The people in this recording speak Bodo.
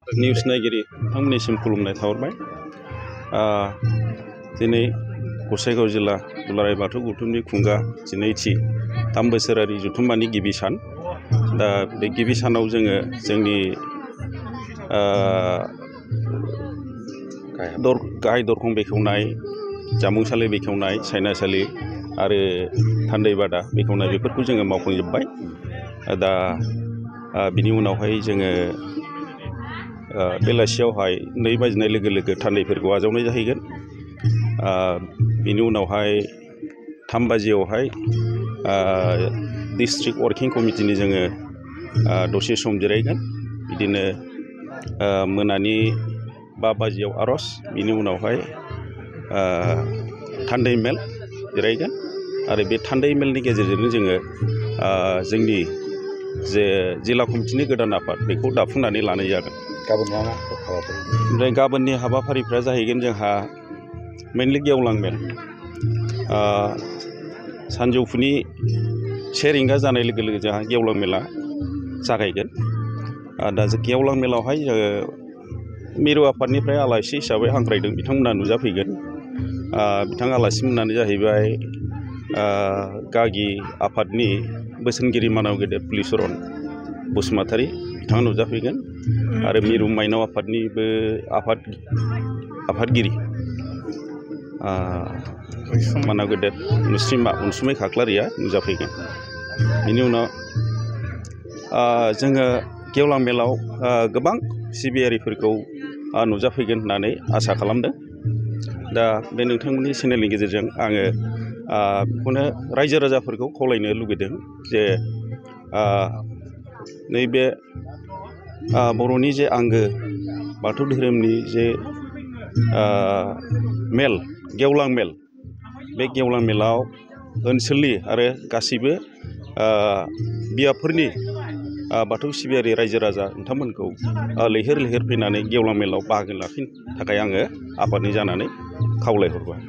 निउस नायगिरि बिथांमोननिसिम खुलुमनाय थाहरबाय। दिनै गसाइगाव जिल्ला दुलाराय बाथौ गौथुमनि खुंगा 12थि 3 बोसोरारि जथुम्मानि गिबि सान। दा बे गिबि सानाव जोङो जोंनि गाहाय दरखं बेखेवनाय, जामुंसालि बेखेवनाय, सायनासालि आरो थान्दै बादा बेखेवनाय बेफोरखौ जोङो मावफुंजोब्बाय। दा बिनि उनावहाय जोङो बेलासियावहाय 2 बाजिनाय लोगो लोगो थान्दैफोरखौ आजावनाय जाहैगोन। बिनि उनावहाय 3 बाजियावहाय डिस्ट्रिक्ट वर्किं कमिटिनि जोङो दसे सम जिरायगोन। बिदिनो मोनानि 5 बाजियाव आर'ज, बिनि उनावहाय थान्दै मेल जिरायगोन आरो बे थान्दै मेलनि गेजेरजोंनो जोङो जोंनि जे जिल्ला कमिटिनि गोदान आफाद बेखौ दाफुंनानै लानाय जागोन। ओमफ्राय गाबोननि हाबाफारिफ्रा जाहैगोन जोंहा मेनलि गेवलां मेल। सानजौफुनि 1 रिंगा जानाय लोगो लोगो जोंहा गेवलां मेला जागायगोन। दा गेवलां मेलावहाय मिरु आफादनिफ्राय आलासि हिसाबै हांख्रायदों, बिथांमोना नुजाफैगोन। बिथां आलासिमोनानो जाहैबाय गागि आफादनि बोसोनगिरि मानाव गेदेर पुलिचरन बसुमतारी, बिथाङा नुजाफैगोन। आरो मिरु माइनाव आफादनिबो आफादगिरि मानाव गेदेर मुस्रिमा अनसुमै खाख्लारिया नुजाफैगोन। बिनि उनाव जोङो गेवलां मेलाव गोबां सिबियारिफोरखौ नुजाफैगोन होननानै आसा खालामदों। दा बे नोंथांमोननि चेनेलनि गेजेरजों आङो बेखौनो रायजो राजाफोरखौ खावलायनो लुगैदों जे नैबे बर'नि जे आंगो बाथौ धोरोमनि जे मेल, गेवलां मेल, बे गेवलां मेलाव ओनसोलनि आरो गासैबो बियाबफोरनि बाथौ सिबियारि रायजो राजा नोंथांमोनखौ लैहोर लैहोर फैनानै गेवलां मेलाव बाहागो लाफैनो थाखाय आङो आफादनि जानानै खावलायहरबाय।